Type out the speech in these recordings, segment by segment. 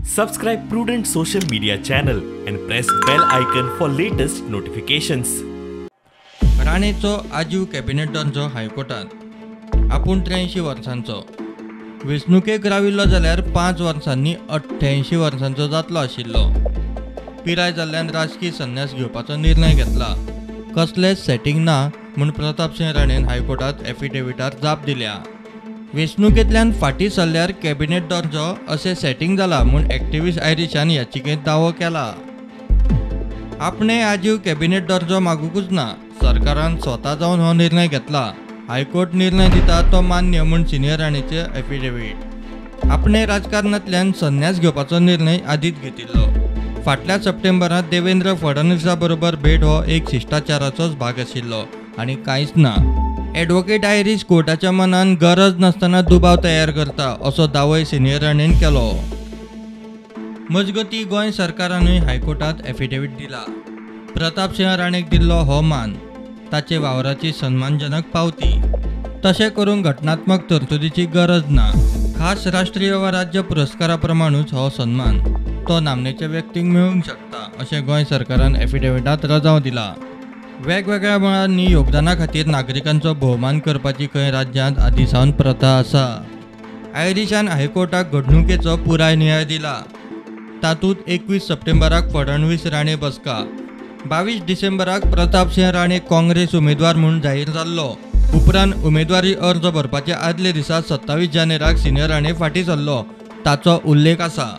Subscribe Prudent social media channel and press bell icon for latest notifications. राणेचो आजीव cabinet दर्जो हायकोर्टात. आपूण 83 वर्सांचो, वेंचणुकेक राविल्लो जाल्यार 5 वर्सांनी 88 वर्सांचो जातलो आशिल्लो. पिराय जाल्ल्यान राजकीय संन्यास घेवपाचो निर्णय घेतला. कसलेंच सेटींग ना म्हूण प्रतापसिंह राणेन हायकोर्टात एफिडेविटार जाप दिल्या. वेंचणुकेंतल्यान फाटीं सरल्यार कॅबिनेट दर्जो अशें सेटींग जाला म्हूण एक्टिविस्ट आयरिशान याचिकेंत दावो केला. आपणे आजीव कॅबिनेट दर्जो मागुंकूच ना, सरकारान स्वता जावन हो निर्णय घेतला. हायकोर्ट निर्णय दिता तो मान्य म्हूण सिनियर राणेचे एफिडेवीट. आपणे राजकारणांतल्यान संन्यास घेवपाचो निर्णय आदींच घेतिल्लो. फाटल्या सप्टेंबरांत देवेंद्र फडणवीसा बरोबर भेट हो एक शिश्टाचाराचोच भाग आशिल्लो आनी कांयच ना. ॲडव्होकेट आयरीश कोर्टाच्या मनान गरज नासतना दुबाव तयार करता असो दावोय सिनियर राणेन केलो. मजगतीं गोंय सरकारानूय हायकोर्टात एफिडेवीट दिला. प्रतापसिंह राणेक दिल्लो हो मान, ताचे वावराची सन्मानजनक पावती. तशें करूंक घटनात्मक तरतुदीची गरज ना. खास राष्ट्रीय वा राज्य पुरस्कारा प्रमाणूच हो सन्मान तो नामनेच्या व्यक्तींक मेळूंक शकता अशें गोंय सरकारान एफिडेविटांत रजांव दिला. वेगवेगळ्या मळांनी योगदाना खातीर नागरिकांचो भोवमान करपाची खंय राज्यांत आदीं सावन प्रथा आसा. आयरिशान हायकोर्टाक घडणुकेचो पुराय नियाळ दिला. तातूंत 21 सप्टेंबराक फडणवीस राणे बसका, 22 डिसेंबराक प्रतापसिंह राणे काँग्रेस उमेदवार म्हूण जाहीर जाल्लो. उपरांत उमेदवारी अर्ज भरपाचे आदले दिसा 27 जानेराक सिनियर राणे फाटीं सरलो ताचो उल्लेख आसा.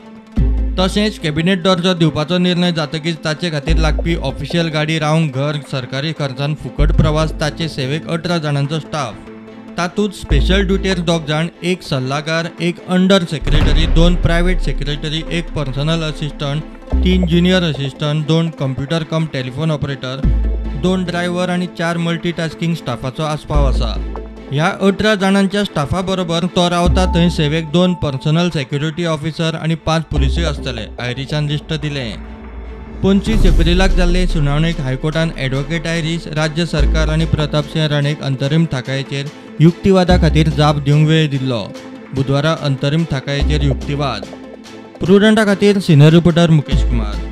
तशेंच कॅबिनेट दर्जो दिवपाचो निर्णय जातकीच ताचे खातीर लागपी ऑफिशियल गाडी, रावंक घर, सरकारी खर्चान फुकट प्रवास, ताचे सेवेक 18 जाणांचो स्टाफ, तातूंत स्पेशल ड्युटेर 2 जाण, 1 सल्लागार, 1 under secretary, 2 private secretary, 1 personal assistant, 3 junior assistant, 2 computer cum telephone operator, 2 driver आनी 4 मल्टीटास्किंग स्टाफाचो आस्पाव आसा. ह्या 18 जाणांच्या स्टाफा बरोबर तो रावता थंय सेवेक 2 पर्सनल सेक्युरिटी ऑफिसर आनी 5 पुलिसूय आसतले, आयरिशान लिस्ट दिलें. 25 एप्रिलाक जाल्ले सुनावणेक हायकोर्टान ॲडव्होकेट आयरीश, राज्य सरकार आनी प्रतापसिंह राणेक अंतरीम थाकायेचेर युक्तिवादा खातीर जाप दिवंक वेळ दिल्लो. बुधवारा अंतरीम थाकायेचेर युक्तिवाद. प्रुडंटा खातीर सिनियर रिपोर्टर मुकेश कुमार.